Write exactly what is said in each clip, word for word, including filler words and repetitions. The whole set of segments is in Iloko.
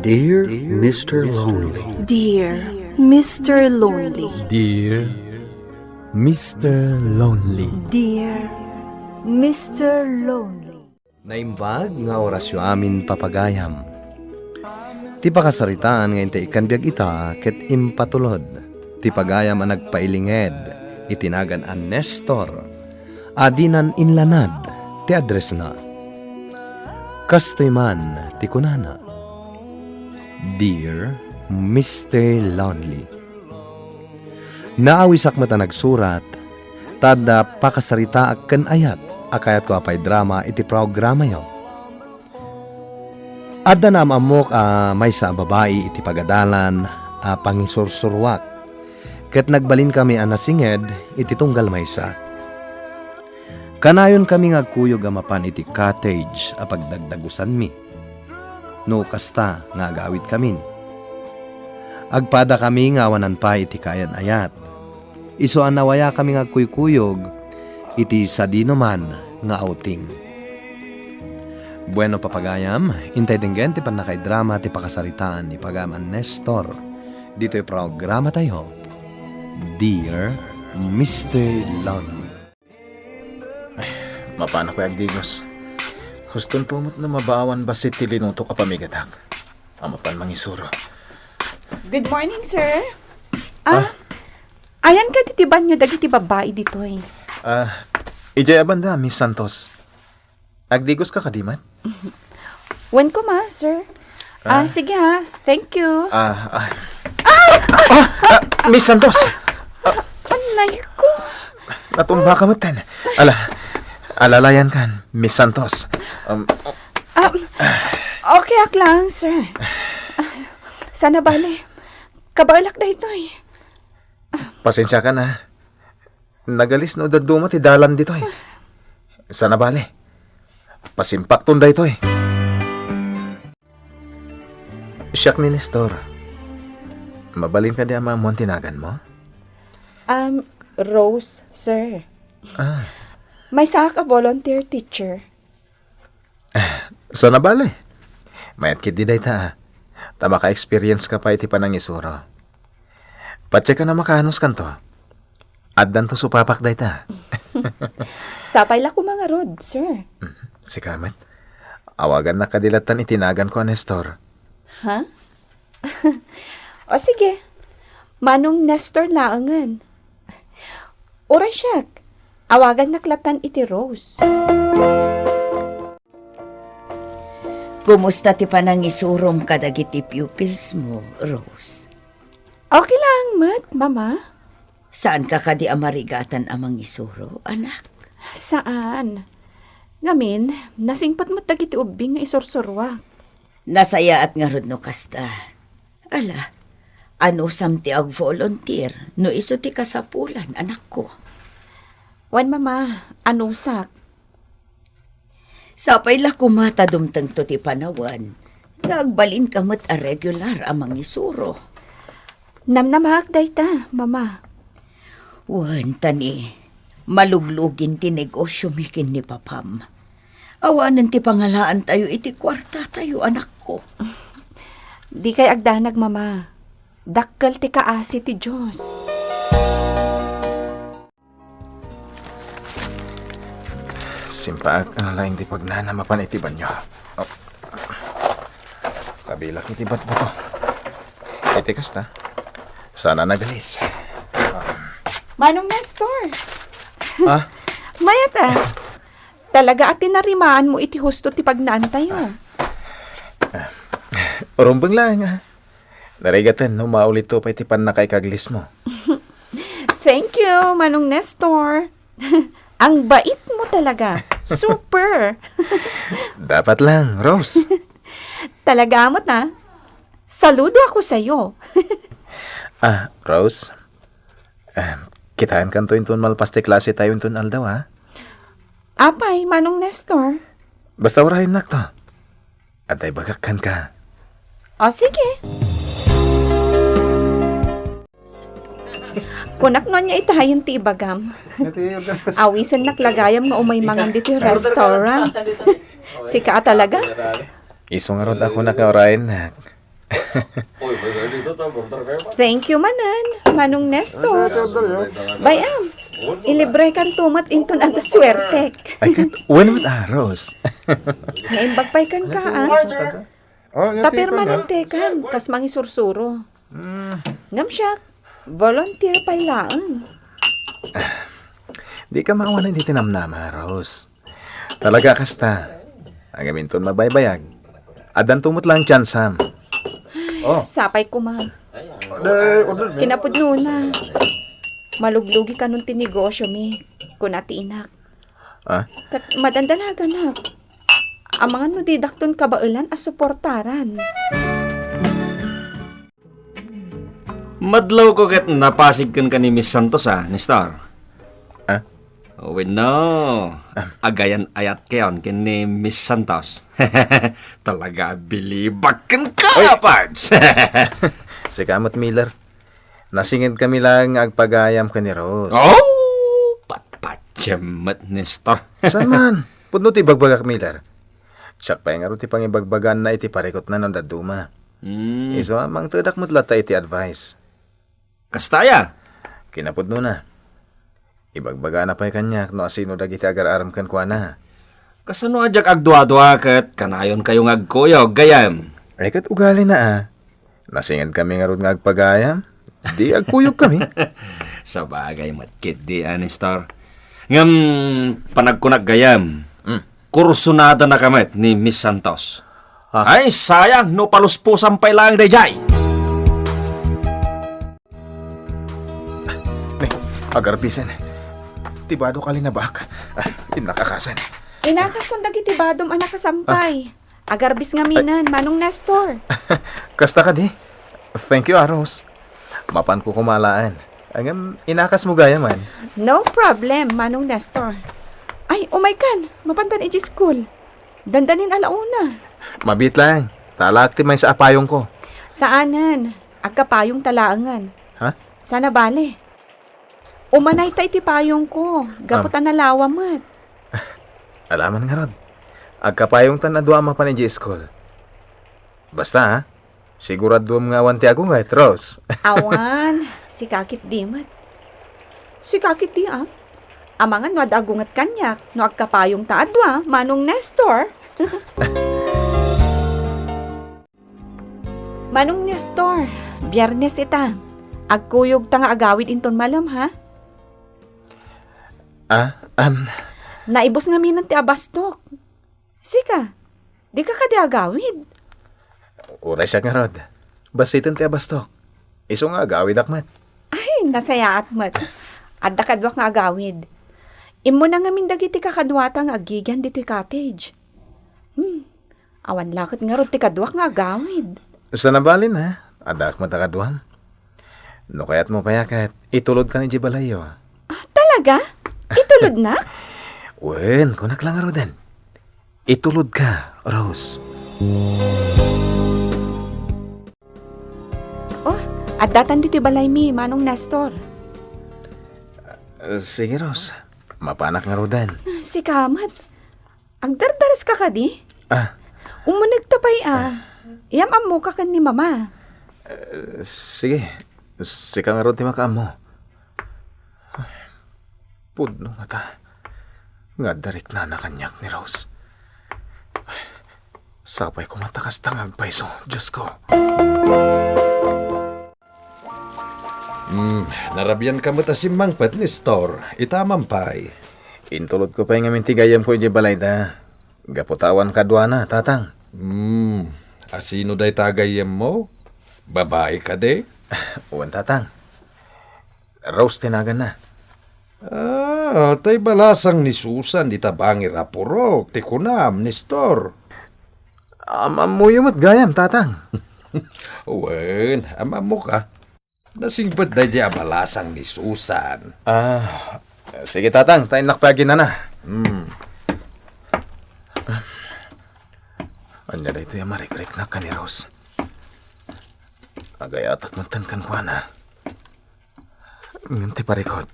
Dear Mister Lonely. Dear Mister Lonely. Dear Mister Lonely. Dear Mister Lonely. Naimbag nga orasyo amin, papagayam. Ti pakasaritaan nga intay ikkan biag ita ket impatulod ti pagayam a nagpailinged iti nagan a Nestor a dinan inlanad ti addressna. Kastoy man ti kunana, "Dear Mister Lonely." Naawisak met a nagsurat, ta adda pakasaritaak ken ayat a kayatko a paidrama iti programayo. Adda naam-ammok a maysa a babai iti pagadalan a pangisursuruak, ket nagbalinkami a nasinged iti tunggal maysa. Kanayonkami nga agkuyog a mapan iti cottage a pagdagdagusanmi, no kasta nga agaawidkamin. Agpadakami nga awanan pay iti kaayan-ayat, isu a nawayakami nga agkuykuyog iti sadinoman nga outing. Bueno, papagayam, intay denggen ti pannakaidrama ti pakasaritaan ni pagayam a Nestor ditoy programatayo, Dear Mister Lonely. Mapanakon agdigos. Hustonto met no mabaawan bassit ti linutok a pamigatak a mapan mangisuro. Good morning, sir. Ah, Ah? Ayan kadi ti banyo dagiti babbai ditoy. Ah, idiay a banda, Miss Santos. Agdigoska kadi met? Wen koma, sir. Ah, Ah. Sige ha. Thank you. Ah, ah. Ah! Ah! Ah! Miss Santos! Anay ko. Natumbaka metten. Ala, alalayankan, Miss Santos. Um, Ah, okay ak lang, sir. Ah, sana bale. Kabaelak daytoy. Pasensiakan, ah. Nagalis no dadduma ti dalan ditoy. Sana bale. Pasimpakton daytoy. Siak ni Nestor. Mabalin kadi a maammuan ti naganmo? Um, Rose, sir. Ah. Maysaak a volunteer teacher. Ah, sana bale. Mayat ketdi dayta, ah. Ta maka-experience ka pay iti panangisuro. Patiekan a makaanuskanto. Addanto supapak dayta. Sapay la koma ngarud, sir. Mm, sika met. Awagannak kadi lattan iti naganko a Nestor. Ha? O sige. Manong Nestor laengen. Uray siak. Awagannak lattan iti Rose. Kumusta ti panangisurom kadagiti pupils mo, Rose? Okay lang met, Mama. Saanka kadi a marigatan a mangisuro, anak? Saan. Ngamin, nasingpet met dagiti ubbing nga isursuruak. Nasayaat ngarud no kasta. Ala, anusam ti ag-volunteer no isu ti kasapulan, anakko? Wen, Mama, anusak. Sapay la koma ta dumtengto ti panawen nga agbalinka met a regular a mangisuro. Namnamaak dayta, Mama. Wen, ta ni, maluglugin ti negosyomi ken ni Papam. Awanen ti pangalaantayo iti kuartatayo, anakko. Dikay agdanag, Mama. Dakkel ti kaasi ti Dios. Simpaak a laeng ti pagnana mapan iti banyo. Oh. Kabilak iti batbato. Iti kasta, sana nagalis. Manong Nestor. Ah? Mayat a. Talaga a tinarimaan mo iti husto ti pagnaantayo. Rumbeng laeng, ah. Narigaten no maulitto pay ti pannakaikaglismo. Thank you, Manong Nestor. Ang bait mo talaga. Super. Dapat lang, Rose. Talaga met a. Saludo ako sayo. Ah, Rose. Ah, kitaenkanto inton malpas ti klasetayo inton aldaw, ha? Apay, Manong Nestor? Basta urayennak to. Adda ibagak kenka. O, sige. Kunak no ania itayen ti ibagam. Awisennak la gayam nga umay mangan ditoy restaurant. Sika a talaga? Isu ngarud a kunak nga urayennak. Thank you manen, Manong Nestor. Bay-am, ilibrekanto met inton adda suertek. Ay, ket wen met, Rose. Naimbag pay kenka, a. Oh, nga Tapir paper na. Manantekan, kas mangisursuro. Mm. Ngem siak, volunteer pay laeng. Dika maawanan iti namnama, Rose. Talaga kasta. Ngem inton mabaybayag, addanto met laeng tiansam. Oh. Sapay koma. Kinapudnona, maluglugi kanon ti negosyomi, kuna ti inak. Ah? Ket madandanagan, nak. Amangan no didakton kabaelan a suportaran. Madlawko ket napasig kenka ni Miss Santos, a, Nestor. Ah? Wenno, agayan-ayatkayon ken ni Miss Santos. Talaga, bilibak kenka, Pards! Sika met, Miller. Nasingedkami laeng nga agpagayam ken ni Rose. Oh! Patpatiem met, Nestor. Saan man? Pudno ti ibagbagak, Miller. Siak pay ngarud ti pangibagbagaanna iti parikutna no dadduma. Hmm. Isu a mangtedak met latta iti advice. Kasta aya? Kinapudnona, ibagbagana pay kaniak no asino dagiti agar-arem kenkuana. Kasano a diak agduadua ket kanayonkayo nga agkuyog, gayyem? Ay, ket ugalina, a. Nasingedkami ngarud nga agpagayam. Di agkuyogkami. Sabagay met ketdi, a, Nestor. Ngem, panagkunak gayyem, Mm. Kursonadanaka met ni Miss Santos. Ah. Ay, sayang no palusposan pay laeng daydiay. Ne, agarbisen. Ti badok a linabak. Ah, innakasen. Inakaskon dagiti badom a nakasampay. Ah. Agarbis ngaminen, Manong Nestor. Kasta kadi? Thank you, a Rose. Mapanko koma laeng. Ngem, inakasmo gayamen. No problem, Manong Nestor. Ay, umaykan. Mapantan idiay school. Dandanin a la una. Mabiit laeng. Talaak ti maysa a payongko. Saanen. Agkapayongta laengen. Ha? Saan a bale. Umanayta iti payongko. Gapu ta nalawa met. Alaman ngarud. Agkapayongtan a dua a mapan idiay school. Basta, ha? Siguraduem nga awan ti agunget, Rose. Awan, sika ketdi met. Sika ketdi, a. Amangan no adda agunget kaniak, no agkapayongta a dua, Manong Nestor. Manong Nestor, Biyernes ita. Agkuyogta nga agawid inton malem, ha? Ah, um. Naibus ngaminen ti abastok. Sika, dika kadi agawid? Uray siak ngarud. Bassiten ti abastok. Isu nga agawidak met. Ay, nasayaat met. Adda kaduak nga agawid. Immuna ngamin dagiti kakaduata nga aggigian ditoy cottage. Hmm, awan la ket ngarud ti kaduak nga agawid. Saan a bale, a. Addaak met a kaduam. No kayatmo pay a ket, itulodkan idiay balayyo. Ah, talaga? Itulodnak? Wen, kunak la ngaruden. Itulodka, Rose. Oh, addatan ditoy balaymi, Manong Nestor. Ah, sige, Rose. Mapanak ngaruden. Sika met. Agdardareska kadi? Ah. Umunegta pay a. Iam-ammoka ken ni Mama. Eh, sige. Sika ngarud ti makaammo. Pudno ngata nga adda riknana kaniak ni Rose. Sapay koma ta kasta nga agpayso, Diosko. Hmm, narabianka met a simmangpet, Nestor. Ita man pay. Intulodko pay ngamin ti gayyemko idiay balayda. Gapu ta awan kaduana, Tatang. Hmm, asino dayta a gayyemmo? Babai kadi? Wen, Tatang. Rose ti naganna. Ah, tay balasang ni Susan dita bangir a purok, ti kunam, Nestor. Am-ammoyo met gayam, Tatang. Wen, am-ammoka. Nasingpet daydiay a balasang ni Susan. Ah, sige, Tatang, ta innak pay aginana. Hmm. Ania daytoy a marikriknak ken ni Rose? Agayatak metten kenkuana. Ngem ti parikut,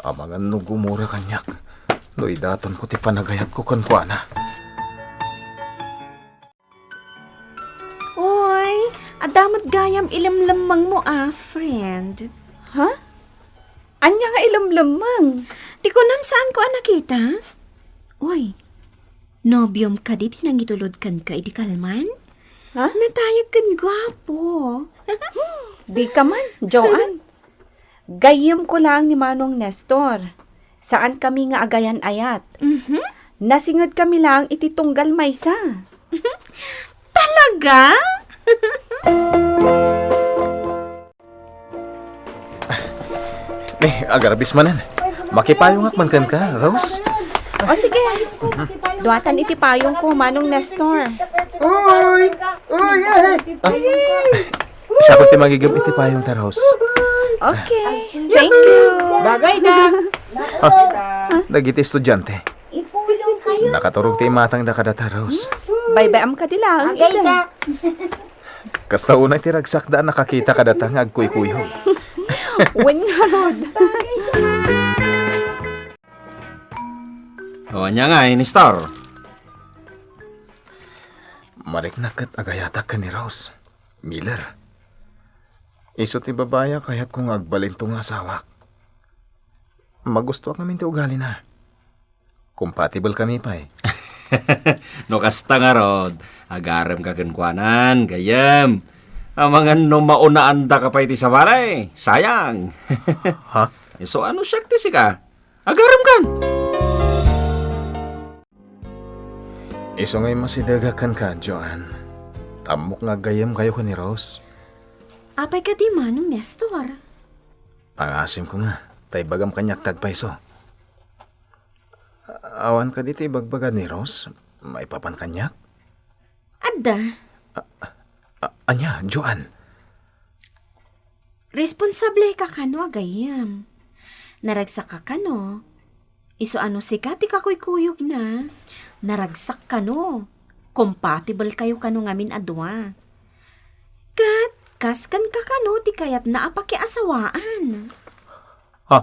amangan no gumura kaniak no idatonko ti panagayatko kenkuana. Adda met gayam ilemlemmengmo a, friend. Ha? Ania nga ilemlemmeng? Ti kunam, saanko a nakita? Uy, nobiom kadi ti nangitulod kenka idi kalman? Ha? Natayag ken guapo. Dika man, Joan. Gayyemko laeng ni Manong Nestor. Saankami nga agayan-ayat. Mhm. Nasingedkami laeng iti tunggal maysa. Talaga? Eh, agarbis manen. Makipayongak man kenka, Rose. O sige. Duatan iti payongko, Manong Nestor. Uy! Uy! Eh! Ah, isakot ti mangigem iti payongta, Rose. Okay. Thank you. Bagay na. Ah, dagiti estudiante. Nakaturog ti imatangda kadata, Rose. Baybay-am kadi laeng ita. Kasta unay ti ragsakda a nakakita kadata nga agkuykuyog. Wen ngarud. O, ania ngay, Nestor? Mariknak ket agayatak ken ni Rose. Miller. Isu ti babai a kayatko nga agbalinto nga asawak. Magustuak ngamin ti ugalina. Compatible kami pay. No kasta ngarud, agaremka kenkuanan, gayyem. Amangan no maunaandaka pay ti sabali, sayang. Ha? Isu a no siak ti sika, agaremkan. Isu ngay masidegak kenka, Joan. Tammok nga aggayyemkayo ken ni Rose. Apay kadi, Manong Nestor? Pangasim koma, ta ibagam kaniak ti agpayso. Awan kadi ti ibagbagad ni Rose maipapan kaniak? Adda. A-, ania, Joan? Responsable ka kano a gayyem. Naragsak ka kano. Isu a no sika ti kakuykuyogna. Naragsak kano. Compatible kayo kano ngamin a dua. Ket kas kenka kano ti kayatna a pakiasawaan. Ha?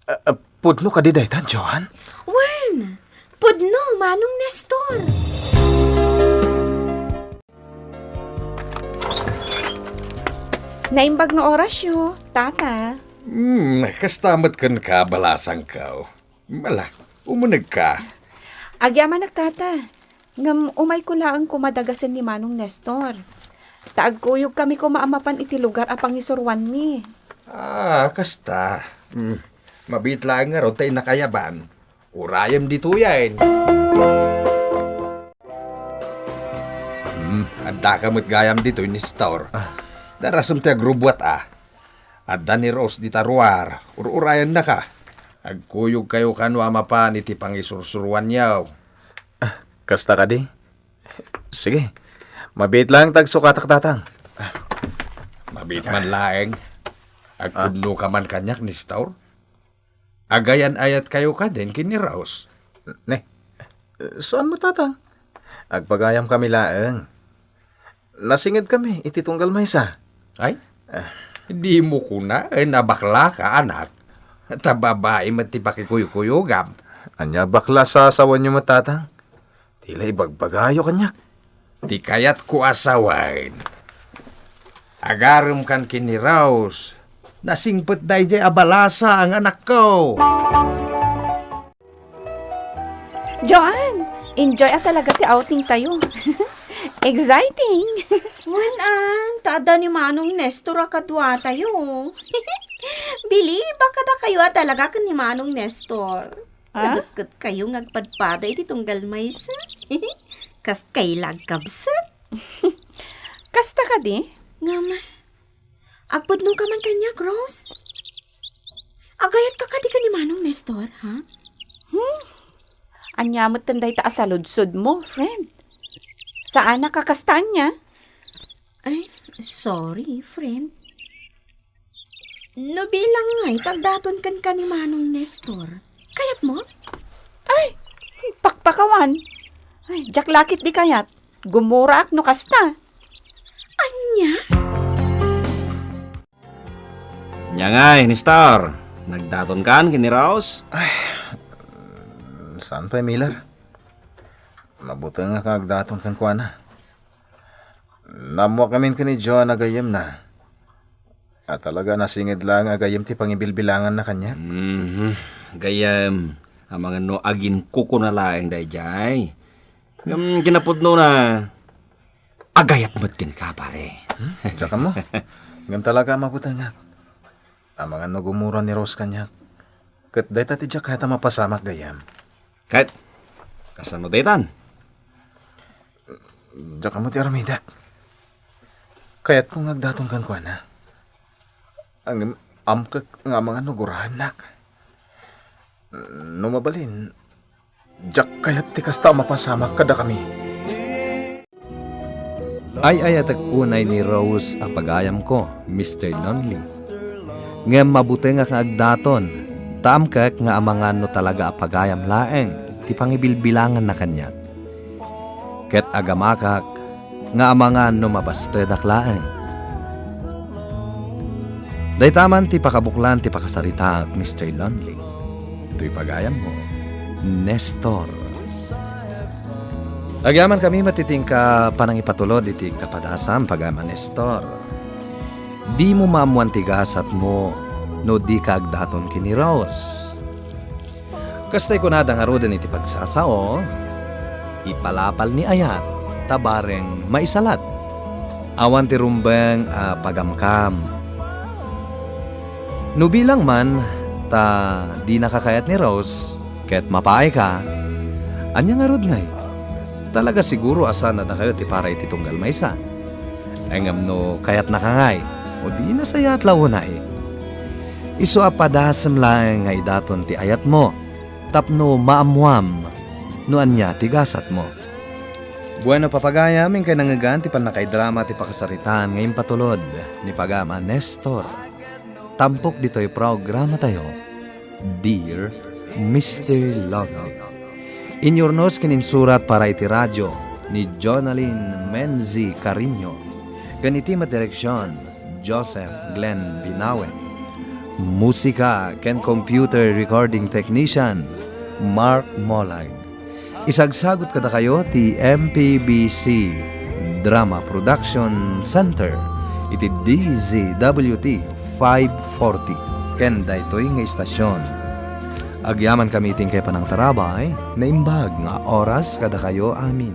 Eh, eh, pudno kadi dayta, Joan? Wen, pudno, Manong Nestor. Naimbag nga orasyo, Tata. Hmm, kasta met kenka, balasangko. Ala, umunegka. Agyamanak, Tata. Ngem umayko laeng koma dagasen ni Manong Nestor. Ta agkuyogkami koma a mapan iti lugar a pangisuroanmi. Ah, kasta. Hmm, mabiit laeng ngarud ta innakayaban. Urayem ditoyen. Hmm, addaka met gayam ditoy, Nestor. Ah. Darasem ti agrubbuat, a. Adda ni Rose dita ruar, ur-urayennaka. Agkuyogkayo kano a mapan iti pangisursuroanyo. Ah, kasta kadi? Sige. Mabiit laeng ta agsukatak, Tatang. Mabiit man laeng. Agpudno ka man kaniak, Nestor? Agayan-ayatkayo kadin ken ni Rose? Ne, saan met, Tatang? Agpagayamkami laeng. Nasingedkami iti tunggal maysa. Ay? Ah. Dimo kunaen a baklaka, anak. Ta babai met ti pakikuykuyogam. Ania, bakla a sasawenyo met, Tatang? Ti la ibagbagayo kaniak. Ti kayatko a sawen, agaremkan ken ni Rose. Nasingpet daydiay a balasa nga anakko. Joan, enjoy a talaga ti outing tayo. Exciting! Wen, an, ta adda ni Manong Nestor a kaduatayo. Bilib a kadakayo a talaga ken ni Manong Nestor. Ah? Nadukket kayo nga agpadpada iti tunggal maysa. Kas kay la agkabsat. Kasta kadi? Ngem, agpudno ka man kaniak, Rose? Agayat ka kadi ken ni Manong Nestor, ha? Hmm? Ania met ten dayta a saludsod mo, friend? Saanak a kasta ania? Ay, sorry, friend. No bilang ngay, ta agdaton kenka ni Manong Nestor. Kayat mo? Ay, pakpakawan. Ay, diak la ketdi kayat. Gumuraak no kasta. Ania? Ania ngay, Nestor? Nagdaton kan ken ni Rose? Ay, saan pay, Miller? Mabutengak nga agdaton kenkuana. Naammoak ngamin ken ni Joan a gayyemna. A talaga, nasinged laeng a gayyem ti pangibilbilanganna kaniak. Mhm. Gayyem, amangan no aginkukuna laeng daydiay. Ngem kinapudnona, agayat met kenka, pare. Hmm? Diak ammo. Ngem talaga a mabutengak. Amangan no gumura ni Rose kaniak. Ket dayta ti diak kayat a mapasamak, gayyem. Ket, kasano daytan? Diak ammo ti aramidek. Kayatko nga agdaton kenkuana. Ngem, amkek nga amangan no guraennak. No mabalin, diak kayat ti kasta a mapasamak kadakami. Ay-ayatek unay ni Rose a pagayamko, Mister Lonely. Ngem mabutengak nga agdaton, ta amkek nga amangan no talaga a pagayam laeng ti pangibilbilanganna kaniak. Ket agamakak nga amangan no mabastedak laeng. Dayta man ti pakabuklan ti pakasaritaak, Mister Lonely. Toy pagayammo, Nestor. Agyamankami met iti inka panangipatulod iti kapadasam, pagayam a Nestor. Dimo maammoan ti gasatmo no dika agdaton ken ni Rose. Kastay kunada ngaruden iti pagsasao, ipalapal ni ayat ta bareng maisalat. Awan ti rumbeng a pagamkam. No bilang man ta dinaka kayat ni Rose ket mapaayka, ania ngarud ngay? Talaga siguro a saan a dakayo ti para iti tunggal maysa. Ngem no kayatnaka ngay, o di nasayaat la unay. Isu a padasem laeng nga idaton ti ayatmo tapno maammoam no ania ti gasatmo. Bueno, papagayam, inkay nangngegan ti pannakaidrama ti pakasaritaan nga impatulod ni pagayam a Nestor. Tampok ditoy programatayo, Dear Mister Love. Inyurnos ken insurat para iti radio ni Jonalyn Menzi Cariño, ken iti met direksion, Joseph Glenn Binawen. Musika ken computer recording technician, Mark Molag. Isagsagut kadakayo ti M P B C Drama Production Center iti D Z W T five forty ken daytoy nga istasion. Agyamankami iti inkay panangtarabay, naimbag nga oras kadakayo amin.